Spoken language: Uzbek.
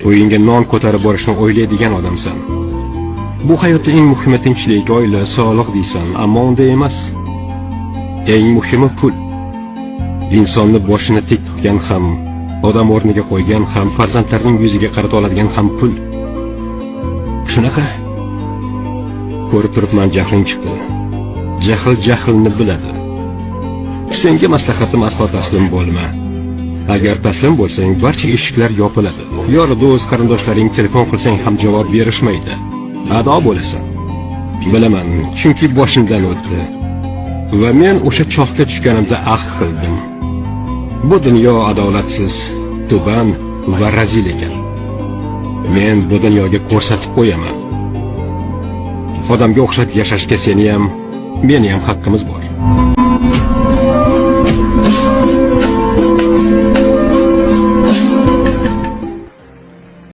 Uyingga non ko'tarib borishni o'ylaydigan odamsan. Bu hayotda eng muhimi tinchlik, oila, sog'liq deysan, ammo unday emas. Eng muhimi pul. Insonni boshini tik tutgan ham, odam o'rniga qo'ygan ham, farzandlarning yuziga qarata oladigan ham pul. Shunaqa. Ko'rib turibman, jahling chiqdi. Jahl jahlni biladi. Senga maslahatim, aslo taslim bo'lma. Agar taslim bo'lsang, barcha eshiklar yopiladi. Yor do'st, qarindoshlaring telefon qilsang ham javob berishmaydi. Ado bo'lasan. Bilaman, chunki boshimdan o'tdi. Va men o'sha chohga tushganimda ahd qildim. Bu dunyo adolatsiz, tuban va razil ekan. Men bu dunyoga ko'rsatib qo'yaman. Odamga o'xshab yashashga seni ham, meni ham haqqimiz bor.